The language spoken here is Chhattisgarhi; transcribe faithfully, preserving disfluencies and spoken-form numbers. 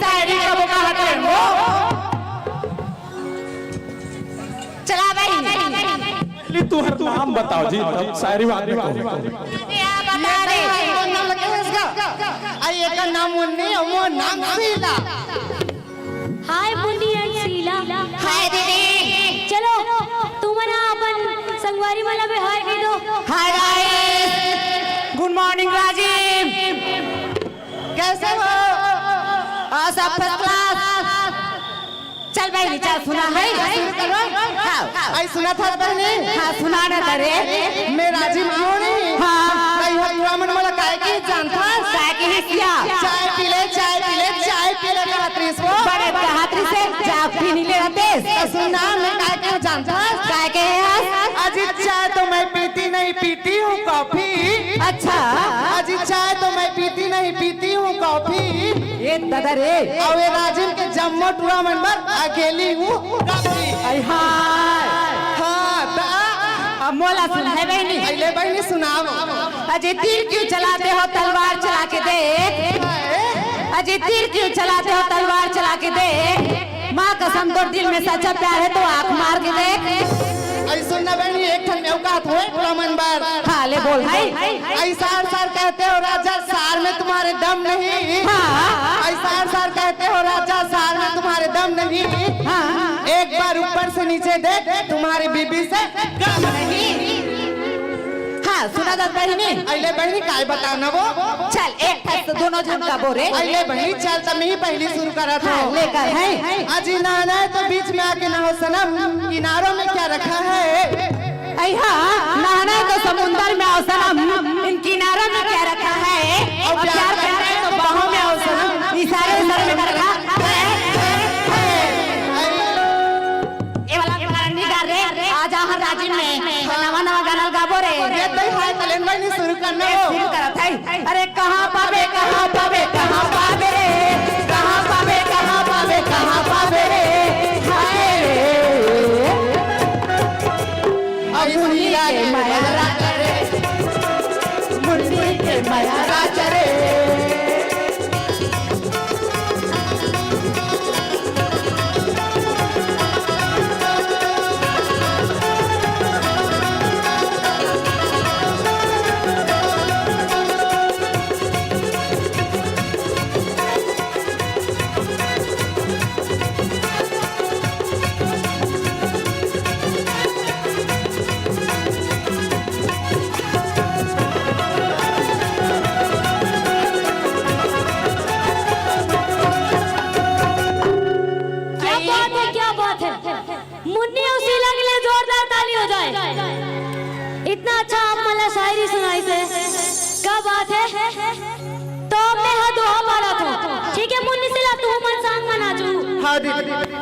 शायरी कबो कहत रहे हो। चला भाई। पहले तुहर नाम बताओ जी, तब शायरी बाद में कहूँ। ये बता दे। अरे, एकर नाम मुन्नी, मोर नाम शीला। हाय मुन्नी and शीला। हाय दीदी। चलो, तुमन अपन संगवारी मन ला भी हाय कह दो। Hi guys. Good morning Rajeev. कैसे हो? आ, सब फर्स्ट क्लास। चल बहिनी, चल सुना है। हाँ। आई सुना था बहिनी? हाँ, सुना ना दे रे। मैं राजीव क्यों नहीं? हाँ। मैं यह तुरा मन मोला काय के जानता? काय के है क्या? चाय पी ले, चाय पी ले, चाय पी ले कहत रहिस वो। बड़े कहत रहिस से, चाय पी नहीं ले रहते। तो सुन ना, मैं काय के जानता? काय के है आज? अजी चाय तो मैं पीती नहीं, पीती हूँ कॉफी। अच्छा। अजी चाय तो मैं पीती नहीं, पीती हूँ कॉफी। ए ददा रे। अउ ए राजिम के जम्मो टूरा मन बर अकेली हूँ काफी। आई हाय। हाँ, त अब मोला सुन है बहिनी। अइले बहिनी सुनाओ। अजय तीर क्यों चलाते हो तलवार चला के देख। अजय तीर क्यों चलाते हो तलवार चला के देख। माँ कसम तोर दिल में सच्चा प्यार है तो आँख मार के देख। अरे सुन ना बहिनी, एक ठन में औकात होए टूरा मन बर। हाँ, ले बोल है। ऐसा सार कहते हो राजा, सार में तुम्हारे दम नहीं। हाँ। ऐसा सार कहते हो राजा, सार में तुम्हारे दम नहीं। हाँ। एक बार ऊपर से नीचे देख, तुम्हारी बीबी से कम नहीं। हाँ, सुना जात बहिनी। अइले बहिनी, काय बताओ ना वो। चल, एक ठस दोनों झन का बोरे। अइले बहिनी, चल, त मैं ही पहली शुरू करत हाँ, हूँ। लेकर है। अजी नहाना है तो बीच में आके नहाओ सनम, किनारों में क्या रखा है? अई हाँ, नहाना है तो समुंदर में आओ सनम, इन किनारों में क्या रखा है? और प्यार करना है तो बाहों में आओ सनम, इशारे इशारे में रखा है। ए वाला गाना नहीं गा रे, आज आहन राजिम में नवा नवा गाना गाबो रे। ये तो हाय कलेन भाई ने शुरू करना हो। शुरू करत है। अरे कहाँ पाबे, कहाँ पाबे, कहाँ पाबे रे? कहाँ पाबे, कहाँ पाबे, कहाँ पाबे रे? हाय रे। अब मुन्नी के माया राजा रे। मुन्नी के माया राजा रे। क्या बात है, क्या बात है। मुन्नी अउ शीला के लिए जोरदार ताली हो जाए। इतना अच्छा आप मन ला शायरी सुनाइस हे, क्या बात है। तो मैं हा दोहा पारत हूँ, ठीक है मुन्नी शीला, तुमन संग म नाचू। हाँ दीदी।